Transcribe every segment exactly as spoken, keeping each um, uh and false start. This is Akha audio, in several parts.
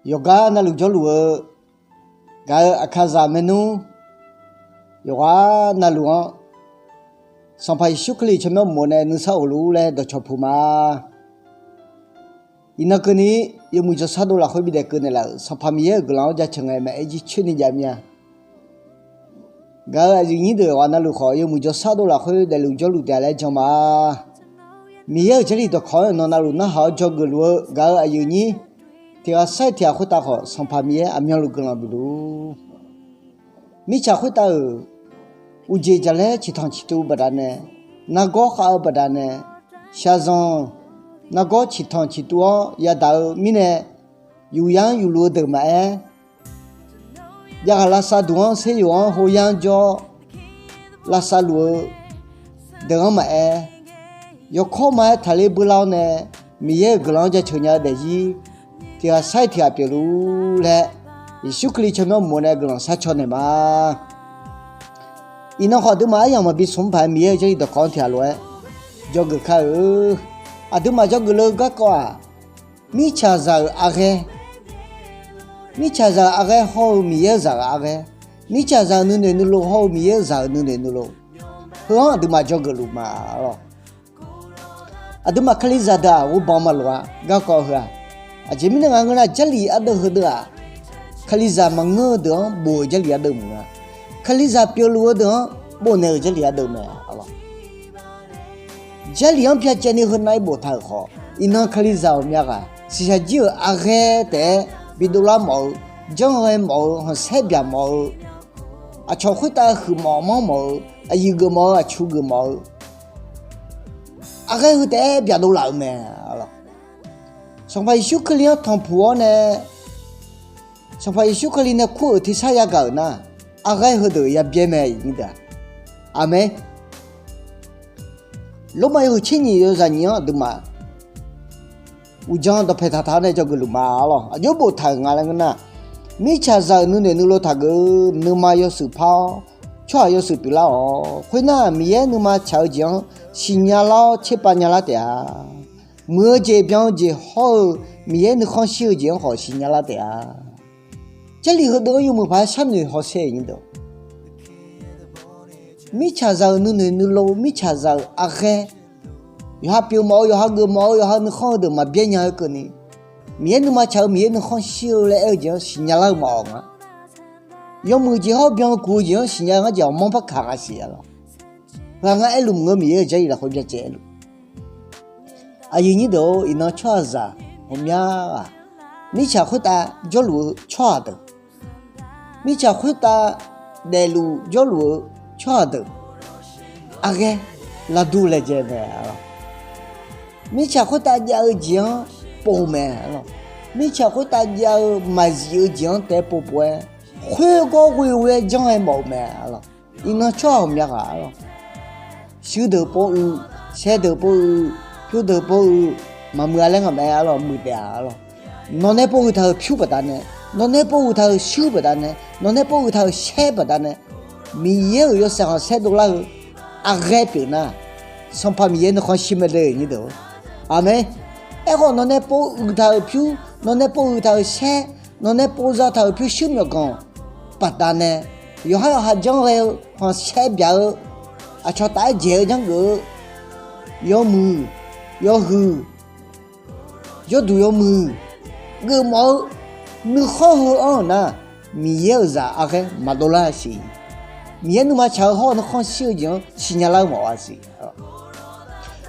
Yawqgar navluf jawrluf-eu gaq-euq Aqkaqzaq maernmr yawqghaq navluf-anr Sanqpaq Yeqsur Kali tsawrmyanr uqmov nae nuisar of-eu laer dawqcawq puq ma. Iqnan keuvni yawmuiq jawrshar dov lafkhoer bidaef keuv naeqlaf-euq Sanqpaq Miqyaer-euq guiqlanq-anr jaceuq ngae maqaer jircoer ni jav mir-a. Gaq-euq aqyuif nyir deuq yawqghaq navluf khawf yawmuiq jawrshar dov lafkhoer daefluf jawrluf taef-a laer jan ma. Miqyaer-euq Jarlif dawqkawq-anr iqnan navluf narhaq-awr dzawgeuf luf-eu gaq-euq aqyuif nyir tiq ghaq sar-iq tiq ghaq khoertav khawf Sanqpaq Miqyaer aqmyanluf guiqlanq bif luf-ur. Mirtsaq khoertav-euq uqjeq jaqlaer ciqtanq ciqtuv baqdanae, nargawr khav-eu baqdanae, shaqzanq nargawr ciqtanq ciqtuv-anr yadaq-eu mirnae, yufyar-anr yufluf-eu deuq maqaer, javghaq lavsav duq-anr seryoq-anr hoyar-anr jawr lavsav luf-eu deuq-anr maqaer, yawkawr ma-aer taqler beular-awr nae Miqyaer-euq guiqlanq-anr jaceuq nya-eu daefzir tiq ghaq sar-iq tiq ghaq pyeuf luf-ur laer Yeqsur Kali tsawrmyanr uqmov nae guiqlanq sharcaw naeq ma. Iqnan khawf aqduimaf aryamq maqbi smq paq-aer Miqyaer-euq Jarlif dawqkawq-anr tiq ghaq lof-aer dzawgeuf kar-eu. Aqduimaf dzawgeuf le-eu garkawv-aq, mirtsaqzaq-euq arghaer, mirtsaqzaq-euq arghaer hawr-eu Miqyaer-euq zaq-euq arghaer, mirtsaqzaq-euq nuinoeq nuilov hawr-eu Miqyaer-euq zaq-euq nuinoeq nuilov, heu-anr aqduimaf dzawgeuf luf ma lawq. Aqduimaf Kalizaq deuq-aq ghovbanq maqloq-a. Garkawv heu-aq, aqjeq mirnae nga ngeur nar, Jarlif ardeuv heudeuv-aq, Kalizaq maqngeur-eu deuq-anr bof-euq Jarlif ardeuv maqngeur-a. Kalizaq pyeufluf-eu deuq-anr bofnaeq-euq Jarlif ardeuv mae. Jarlif-anr byacaevni heunav-aer boftaq-euq khawf, iqnan Kalizaq ghawqmya ghaq shiqshaq jir-euq arghaer taef-aer bidov lar mawf-eu, janrghae mawf-eu, khanqsaer byaq mawf-eu, aqcawq khoertav huiqmawf manrmawf-eu, aqyuif geufmawf-eu, aqcu geufmawf-eu, arghaer heu taef-aer byaqdov laf-euq mae. Sanqpaq Yeqsur Kali-anr tanqpuq-awr nae, Sanqpaq Yeqsur Kali nae kur-euq tersar yagaq-euq nar, arghaer heudeuq yabyaer mae. Aqmeq. Lormav yawhuiq tser nyiq yawzaq nyiq-anr aqduimaf uqdzan dawqpaeq taqtaq-awr nae dzawgeuf luf ma lawq. Aqjox boftaq-euq nga laer ngeur nar, mirtsaqzaq-euq nuinoeq nuilov taqgeuf-eu nuima yawshuif par-awr, tsawrhaq yawshuif pyeuflar-awq. Khoernar, Miqyaer nuima tsaq-eu jeq-anr siqnya lar-awr tserpav nyalar taef-a. Muiq-eu jeq byan-eu jeq hawr-eu Miqyaer nuikhanr shir-eu jeq-anr khawf siqnya lar taef-a. Jarlif heudeuq-anr yawmuiq paq-aer sharnoeq hawsher-eu nyir deuq, mirtsaqzaq-euq nuinoeq nuilov, mirtsaqzaq-euq arghaer, yawqha pyeufmawf-eu, yawqha geufmawf-eu, yawqha nuikhanr-eu deuq maqbyaer nya-eu keuvni, Miqyaer nuima tsaq-eu, Miqyaer nuikhanr shir-eu laer aer-eu jeq-anr siqnya lar-eu maqawq nga. Yawmuiq jeq hawr byan-eu kuq-eu jeq-anr siqnya-eu ngar jeq ghawqmanr par kaq nga siq-a lawq. Ghaq ngar aerluf maqngeur, Miqyaer-euq Jarlif lafkhoer byacaev aerluf. Aqyuif nyir deuq-or, iqnan tsawrhaqzaq ghawqmya ghaq, mirtsaq khoertav jawrluf-eu tsawrhaq deuq, mirtsaq khoertav daefluf jawrluf-eu tsawrhaq deuq, arghaer lavdur laejae mae. Mirtsaq khoertav jav-eu jeq-anr pov mae. Mirtsaq khoertav jav-eu maqzif-eu jeq-anr taef-aer pov pov-aer, khoergawr ghoe ghoe-aer janr-aer mawf-eu mae. Iqnan tsawrhaq ghawqmya ghaq-a lawq. Shuir deuq pov uiq, saer deuq pov uiq, pyur deuq pov uiq, maqmuiq-a laer ngaq mae-a lawq, muiq taef-a lawq. Nawq nae pov uiq taq-euq pyur baqdanae, nawq nae pov uiq taq-euq shuir baqdanae, nawq nae pov uiq taq-euq saer baqdanae, Miqyaer-euq yawshaef khanqsaer dovlar-eu arghaer pyeuf nar, Sanqpaq Miqyaer nuikhanr shir mae de, nyir deuq-or. Aqmeq. Aerkhawf, nawq nae pov uiq taq-euq pyur, nawq nae pov uiq taq-euq saer, nawq nae pov za taq-euq pyurshuir myawqganq baqdanae, yawqhar yawqha janrghae-eu, khanqsaer byaq-eu, aqcawq taf-aer dzaeq-eu janrgeuf-eu, yawmuiq, yawhuiq, yawduq yawmuiq, geufmawf-eu, nuikhanr heu-anr nar, Miqyaer-euq zaq arghaer maqdov lar-a siq. Miqyaer nuima tsaq-eu hawr-eu nuikhanr shir-eu jeq-anr siqnya lar-eu mawf-a siq.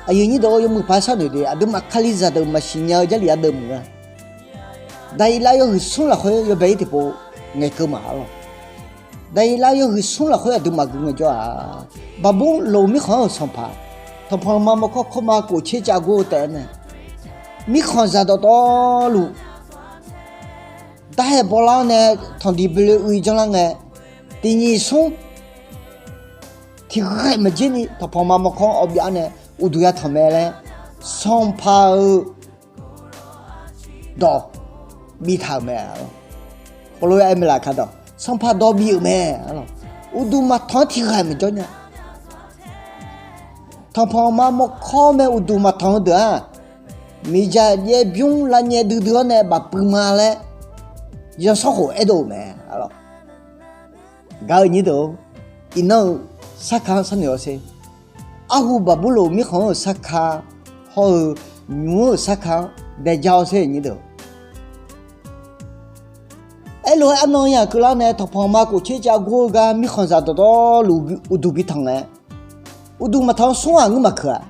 Aqyuif nyir deuq-or, yawmuiq paq-aer sharnoeq de, aqduimaf Kalizaq deuq maqsiq nya-eu Jarlif ardeuv meuq-a. Daqyeqlav yawhuiq smr lafkhoer yawbae-ir tiqpov ngaeqkeuv maqha lawq. Daqyeqlav yawhuiq smr lafkhoer aqduimaf guiqlanq jawr-a. Baqbur loq mirkhanq-anr-euq sanqpaq, tanqpanq ma mawrkawr kawrma kof tser cav gor-eu taef-aer nae, mirkhanqzaq dawqtawvluf darhae bawlar-awr nae tanqdiq boeloe uiv janrlar ngae, tiq nyiq smr tiq ghae maqjer ni tanqpanq ma mawrkawr-anr awbyav-awr nae uqduq yatanq mae laer, sanqpaq-euq dawq biftaq-euq mae. Hawlof-aer aer mae laf kardawq, sanqpaq dawq bif-euq mae. Uqduq maqtanq-anr tiq ghaq maqjawr nya. Tanqpanq ma mawrkawr mae uqduq maqtanq-eu deuq-aq, miqdzaq jaev bymr lavnyae duidui-awr nae bafpuiv ma laer, zanrsanrkhof aerdov-eu mae. Gaq-eu nyir deuq-or, iqnan-eu sarkar-anr sharnoeq-awr sher. Arhu Baqburloq mirkhanq-anr-euq sarkar hawr-eu nymq-mr-euq sarkar-anr daeja-awr sher nyir deuq. Aerlof-aer arnan yaq keuvlar nae tanqpanq ma khof tser cav gur-eu gar mirkhanqzaq dawqtawvluf uqduq bi tanq ngae, uqduq maqtanq-anr smr ghaq ngeur maqkeuq-aq,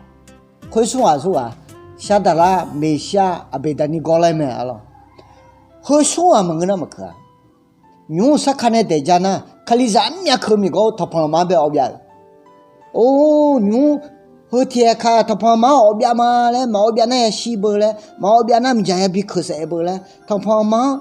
khoer smr ghaq smr ghaq, Shardaqlar, Meqshar, Aqbeqdaqni gawrlaer mae arlawq. Khoer smr ghaq maqngeur nar maqkeuq-aq, nymq-mr sarkar nae daeqja nar, Kalizaq armyav keuq miqgawr-eu tanqpanq ma-anr bae awv byav-euq. Or, nymq-mr heu tiqkaq tanqpanq ma-anr awv byav ma laer, maqawv byav nar yashir beu laer, maqawv byav nar miqdzaq yabi keuq saef beu laer, tanqpanq ma-anr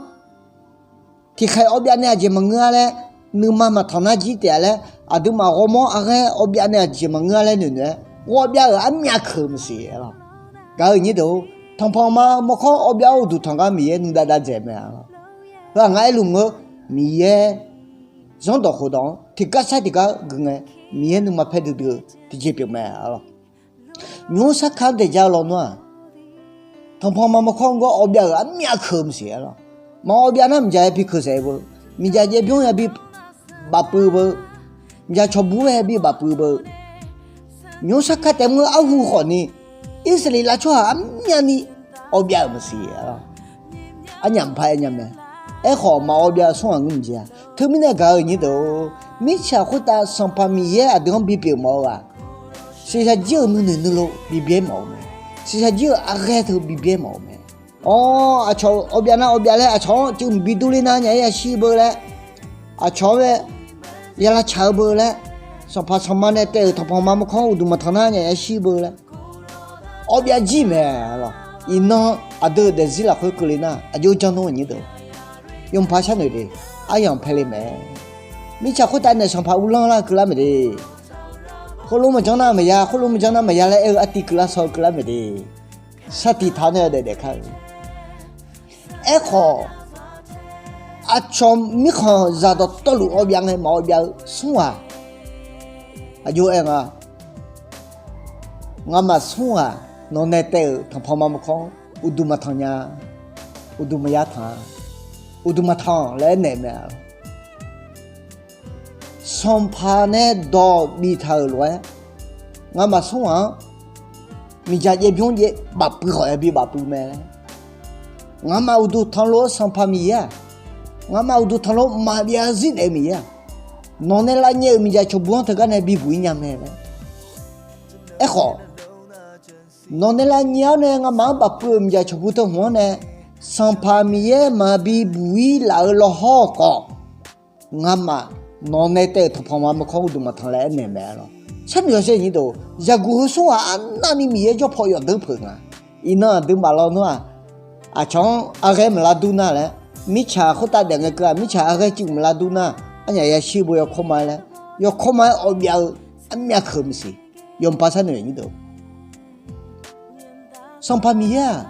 tiqkhaeq awv byav nae aqjeq maqngeur-a laer, nuima maqtanq nar jir taef-a laer, aqduimaf ghawrmawr arghaer awv byav nae aqjeq maqngeur-a laer noeqnoeq-aer ghawv byav-euq armyav keuq maqsiq arlawq. Gaq-eu nyir deuq-or, tanqpanq ma mawrkawr awv byav-awr uqduq tanq gar Miqyaer nuidav dav dzaeq mae arlawq. Heu-aq ngar aerluf maqngeur, Miqyaer zanrdawq khofdawq-anr tiqgar sar tiqgar gui ngae, Miqyaer nuima paer duidui-eu tiqjeq pyeuf mae arlawq. Nymq-mr sarkar-anr daeqja-eu lawnmr-aq, tanqpanq ma mawrkawr-anr gawr awv byav-euq armyav keuq maqsiq arlawq. Maqawv byav nar miqdzaq yabi keuq saef beu, miqdzaq jaev bymr yabi bafpuiv beu, miqdzaq cawqbur-aer yabi bafpuiv beu. Nymq-mr sarkar taef mr-eu arhu khawfni, Irsaqleqlav tsawrhaq armyavni awv byav-euq maqsiq arlawq. Arnyaf maqpar aer nya mae. Aerkhawf maqawv byav-eu smr ghaq ngeur maqjav-a. Teumirnae gaq-eu nyir deuq-or, mirtsaq khoertav Sanqpaq Miqyaer aqdui-anr bipyeuf mawf-eu-aq, shiqshaq jir-euq nuinoeq nuilov bibyaer mawf-eu mae. Shiqshaq jir-euq arghaer teu bibyaer mawf-eu mae. Awr, aqcawq awv byav nar awv byav laer, aqcawq-anr cuiv mqbi durler nar nya-aer yashir beu laer, aqcawq-anr bae yalavcaq-eu beu laer, sanqpaq sanqma nae taev-euq tanqpanq ma mawrkawr-anr uqduq maqtanq nar nya-aer yashir beu laer, awv byav jir mae arlawq. Iqnan aqdui-euq daefzir lafkhoer keuvle nar aqjox janr nmr nyir deuq, yawmuiq paq sharnoeq de. Aryamq paele mae. Mirtsaq khoertav nae sanqpaq uvlanr lar keuvlar mae de. Khoerlof maqjanr nar maqya, khoerlof maqjanr nar maqya laer aer-eu artiv keuvlar shaw-eu keuvlar mae de. Sar tiq taq nae-eu daef daef kar-eu. Aerkhawf, aqcawq mirkhanqzaq dawqtawvluf awv byav ngae maqawv byav-eu smr ghaq, aqjox aer nga, ngamaf smr ghaq nawq nae taev-euq tanqpanq ma mawrkawr-anr uqduq maqtanq nya, uqduq maqya tanq-a, uqduq maqtanq laer aernaeq mae. Sanqpaq nae dawq biftaq-euq lof-aer, ngamaf smr ghaq-anr miqdzaq jaev bymr jaev bafpuiv khawf yabi bafpuiv mae laer, ngamaf uqduq tanqluf-eu Sanqpaq Miqyaer-aq, ngamaf uqduq tanqluf-eu maqbyav zir daef-eu Miqyaer-aq, nawq nae lavnyae-euq miqdzaq cawqbur-anr teugar nae bibuq-ir nya mae laer. Aerkhawf, nawq nae lavnyae-awr nae ngamaf-anr bafpuiv-euq miqdzaq cawqbur teu hmq-anr nae, Sanqpaq Miqyaer maqbi buq-ir laf-eu lawhawr-eu khawf, ngamaf nawq nae taev-euq tanqpanq ma mawrkawr uqduq maqtanq laer aernaeq mae arlawq. Sharnoeq-awr sher nyir deuq, zaqguq heu smr ghaq arnavni Miqyaer jawr paw yawf deur peuq nga. Iqnan aqduimaf lawnmr-aq, aqcawq-anr arghaer maqlar dur nar laer, mirtsaq khoertav daef ngae keuv-aq, mirtsaq arghaer cuiv maqlar dur nar, arnyaf yashir beu yawkawr ma-aer laer, yawkawr ma-aer awv byav-eu armyav keuq maqsiq. Yawmuiq paq sharnoeq nyir deuq, Sanqpaq Miqyaer-aq,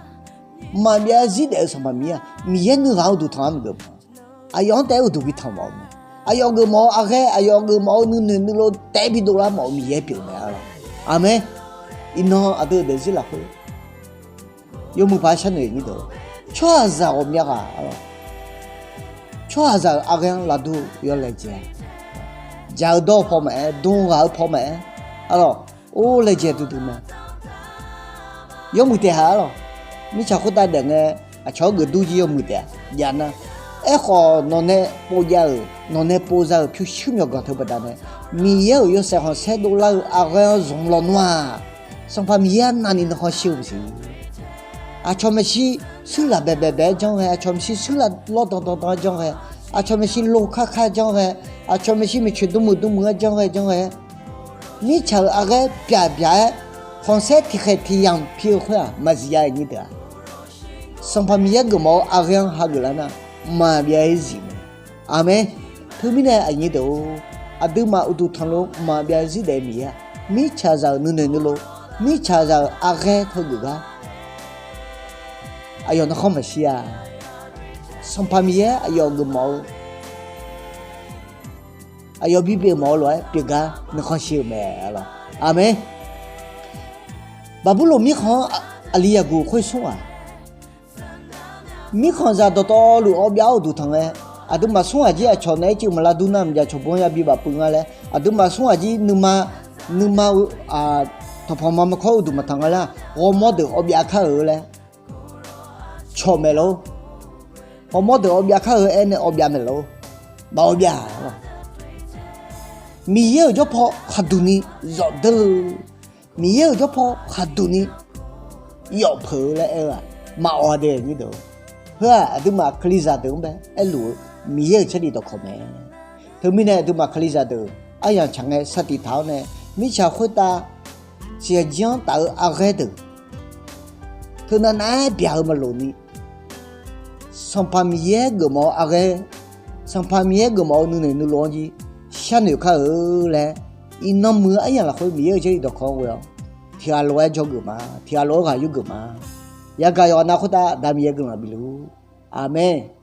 maqbyav zir daef-eu Sanqpaq Miqyaer-aq, Miqyaer nuighaq-anr uqduq tanq-anr maqgeuf ma. Aqyawf-anr taef-aer uqduq bi tanq mawf-eu mae. Aqyawf geufmawf-eu arghaer, aqyawf geufmawf-eu nuinoeq nuilov taef-aer bidov lar mawf-eu Miqyaer pyeuf mae arlawq. Aqmeq. Iqnan aqdui-euq daefzir lafkhoer yawmuiq paq-aer sharnoeq nyir deuq, tsawrhaqzaq ghawqmya ghaq arlawq, tsawrhaqzaq-euq arghaer-anr lavdur-eu yawlaejae, dzaq-eu dawr-eu paw maqaer, dm ghaq-eu paw maqaer arlawq, or laejae duidui mae. Yawmuiq taef-a arlawq. Mirtsaq khoertav daef ngae, aqcawq-anr geuf dur jir yawmuiq taef-a jav nar. Aerkhawf, nawq nae pov jav-euq, nawq nae pov za-euq pyurshuir myawqganq teu baqdanae, Miqyaer-euq yawshaef khanqsaer dovlar-eu arghaer-anr zmq lawnmr-aq, Sanqpaq Miqyaer arnavni nuikhanr shir-eu maqsiq. Aqcawq maeqshi shuir laf baebae bae-aer janr ghae, aqcawq maeqshi shuir laf lawr dandan dan-aer janr ghae, aqcawq maeqshi lo kar kar janr ghae, aqcawq maeqshi maeqtsoeq dmmuiq dmmuiq-aer janr ghae janr ghae-aer, mirtsaq-euq arghaer pyaq byaq-aer khanqsaer tiqkhaeq tiq yamq pi-eu khoer-aq, maqzif ya-eu nyir deuq-aq, Sanqpaq Miqyaer geufmawf-eu arghaer-anr hageuf lar nar, maqbyav-ir zif mae. Aqmeq. Teumirnae aqnyir deuq-or, aqduimaf uqduq tanqluf maqbyav zir daef-eu Miqyaer-aq, mirtsaqzaq-euq nuinoeq nuilov, mirtsaqzaq-euq arghaer teugeuf gar aqyawf nuikhanr maqshir-a. Sanqpaq Miqyaer aqyawf geufmawf-eu, aqyawf bipyeuf mawf-eu lof-aer pyeuf gar nuikhanr shir-eu mae arlawq. Aqmeq. Baqburloq mirkhanq-anr aqli yaqguq khoer smr ghaq, Mirkhanqzaq dawqtawvluf awv byav-awr uqduq tanq ngae, aqduimaf smr ghaq jir aqcawq naeq-aer civ maqlar dur nar mqjav cawq bawr ya bi bafpuiv nga laer, aqduimaf smr ghaq jir nuima, nuima-eu tanqpanq ma maqkawr uqduq maqtanq nga laer, ghawrmawr deuq awv byav kar-euq laer cawq maeq lor. Ghawrmawr deuq awv byav kar-eu aernae awv byav maeq lor. Maqawv byav lor. Miqyaer-euq jawrpaw khaqduq ni zawqdeur-eu, Miqyaer-euq jawrpaw khaqduq ni yawf peuq-eu laer aer-eu-aq, maqawv-a de. Heu-aq aqduimaf kalizaq deuq-anr bae aerluf-eu Miqyaer-euq caerdif dawqkawq mae. Teumirnae aqduimaf kalizaq deuq aryamq tsaq ngae sar tiq taq-awr nae, mirtsaq khoertav siqyaq jir-anr taf-eu arghaer deuq teunav nav-aer byaq-eu maqloq ni, Sanqpaq Miqyaer geufmawf-eu arghaer, Sanqpaq Miqyaer geufmawf-eu nuinoeq nuilov-anr jir sharnoeq kar-eu laer, iqnan muiq-eu aryamq lafkhoer Miqyaer-euq caerdif dawqkawq-anr ghoe-awr, tiqghaq lof-aer jawrgeuf ma, tiqghaq lof-aer ghaq yurgeuf ma. Yagaq yawqghaq nav khoertav Aqda Miqyaer guiqlanq bifluf. Aqmeq.